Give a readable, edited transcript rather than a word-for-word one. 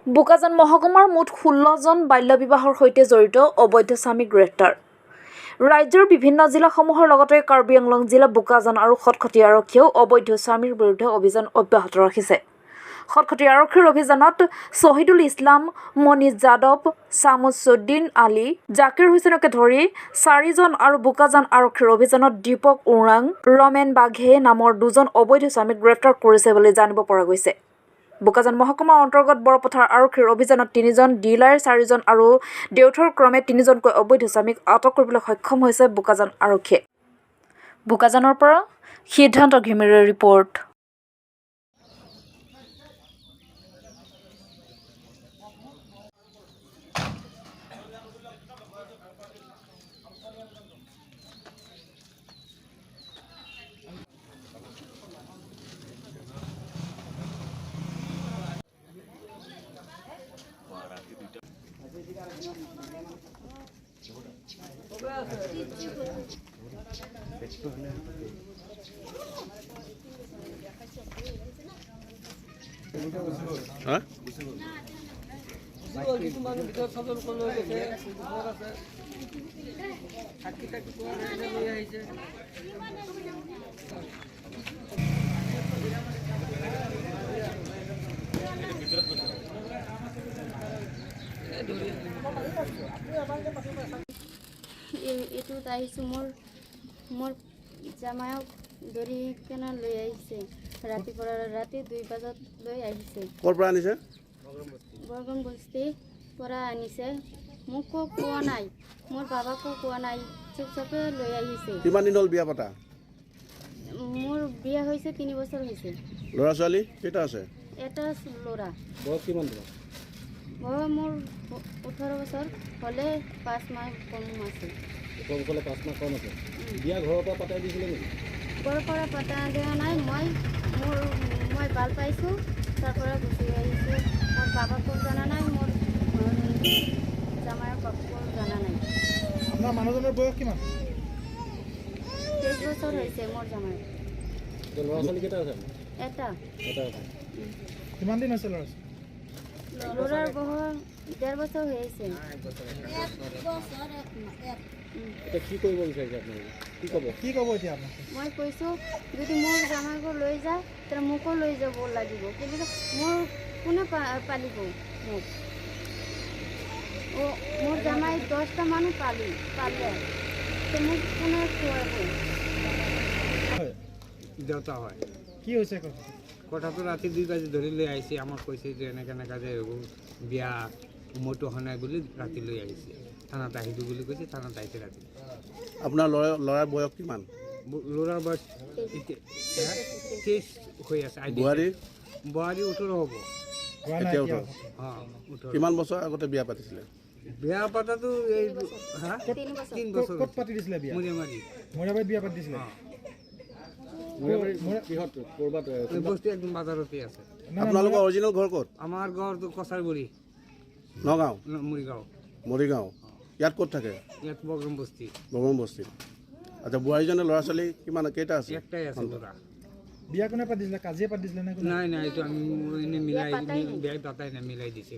বোকাজান মহকুমাৰ মুঠ ১৬ জন বাল্য বিবাহৰ সৈতে জড়িত অবৈধ স্বামী গ্ৰেপ্তাৰ। ৰাজ্যৰ বিভিন্ন জিলাসমূহৰ লগতে কাৰ্বি আংলং জিলা বোকাজান আৰু খটখটী আৰক্ষীয়েও অবৈধ স্বামীৰ বিৰুদ্ধে অভিযান অব্যাহত ৰাখিছে। খটখটী আৰক্ষীৰ অভিযানত শ্বহিদুল ইছলাম, মনীষ যাদৱ, চামুচুদ্দিন আলী, জাকিৰ হুছেইনকে ধৰি চাৰিজন আৰু বোকাজান আৰক্ষীৰ অভিযানত দীপক ওৰাং, ৰমেন বাঘে নামৰ দুজন অবৈধ স্বামীক গ্ৰেপ্তাৰ কৰিছে বুলি জানিব পৰা গৈছে। বোকাজান মহকুমাৰ অন্তৰ্গত বৰপথাৰ আৰক্ষীৰ অভিযানত তিনিজন, ডিলাইৰ চাৰিজন আৰু দেউথৰ ক্ৰমে তিনিজনকৈ অবৈধ স্বামীক আটক কৰিবলৈ সক্ষম হৈছে বোকাজান আৰক্ষীয়ে। বোকাজানৰ পৰা সিদ্ধান্ত ঘিমিৰেৰ ৰিপৰ্ট। হা। কিছুমান ভিতৰত ছজন লৈ গৈছে, ওপৰত আছে, সাক্ষী তাক্ষী পোৱা নাই, লৈ আহিছে। এইটোত আহিছোঁ, মোৰ জামাইক ধৰি কেনে লৈ আহিছে ৰাতিপুৱা, ৰাতি 2 বজাত লৈ আহিছে। ক'ৰ পৰা আনিছে? বৰগম বস্তিৰ পৰা আনিছে। মোকো কোৱা নাই, মোৰ বাবাকো কোৱা নাই, চুপচাপে লৈ আহিছে। কিমান দিন হ'ল বিয়া পতা? মোৰ বিয়া হৈছে 3 বছৰ হৈছে। ল'ৰা ছোৱালী কেইটা আছে? এটা ল'ৰা। বয়স কিমান তোমাৰ? বয়স মোৰ 18 বছৰ হ'লে 5 মাহ কম আছে। 18 বছৰলৈ 5 মাহ কম আছে। বিয়া ঘৰৰ পৰা পাতাই দিছিলে নেকি? ঘৰৰ পৰা পতা দিয়া নাই। মই মোৰ মই ভাল পাইছোঁ, তাৰ পৰা গুচি আহিছোঁ। মোৰ বাবাকো জনা নাই, মোৰ জামাইৰ বাপকো জনা নাই। আপোনাৰ মানুহজনৰ বয়স কিমান? 23 বছৰ হৈছে মোৰ জামাই। এতিয়া ল'ৰা ছোৱালী কেইটা আছে? এটা। এটা আছে। কিমান দিন হৈছে ল'ৰা? ল'ৰাৰ বয়স 1.5 বছৰ হৈছে। এতিয়া কি কৰিব বিচাৰিছে আপোনালোকে? কি ক'ব? কি ক'ব এতিয়া আপুনি? মই কৈছোঁ, যদি মোৰ জামাইকো লৈ যায় তেতিয়া মোকো লৈ যাব লাগিব। কিন্তু মোৰ কোনে পালিব মোক? মোৰ জামাই 10টা মানুহ পালে, তো মোক কোনে খুৱাব? দেউতা হয়। কি হৈছে কথা? কথাটো ৰাতি 2 বাজি ধৰি লৈ আহিছে। আমাক কৈছে যে এনেকৈ এনেকৈ যে এইবোৰ বিয়া উমৰটো হোৱা নাই বুলি ৰাতি লৈ আহিছে। থানাত আহিবি বুলি কৈছে, থানাত আহিছে ৰাতি। আপোনাৰ ল'ৰাৰ বয়স কিমান? ল'ৰাৰ বয়স এতিয়া 23 হৈ আছে। আই ডি বোৱাৰী? বোৱাৰী 18 হ'ব। হোৱা নাই এতিয়া এতিয়া? 18। অঁ, 18। কিমান বছৰ আগতে বিয়া পাতিছিলে? বিয়া পতাটো এই হা 3 বছৰ। 3 বছৰ। ক'ত পাতি দিছিলে বিয়া? মৰিয়ামাৰী। মৰিয়াবাৰীত বিয়া পাতি দিছিলে? অঁ। কিহত, ক'ৰবাত? এই বস্তু একদম বাজাৰতে আছে। নাই, আপোনালোকৰ অৰিজিনেল ঘৰ ক'ত? আমাৰ ঘৰটো কছাৰগুৰি। নগাঁও? মৰিগাঁও। মৰিগাঁও। ইয়াত ক'ত থাকে? ইয়াত বগ্ৰম বস্তি। বগম বস্তিত। আচ্ছা, বোৱাৰীজনৰ ল'ৰা ছোৱালী কিমান, কেইটা আছে? একটাই আছে ল'ৰা। বিয়া কোনে পাতি দিছিলে? কাজিয়ে পাতি দিছিলে নে কোনে? নাই নাই, এইটো আমি এনেই মিলাই পাতাই নাই। বিয়া পাতাই নাই, মিলাই দিছে।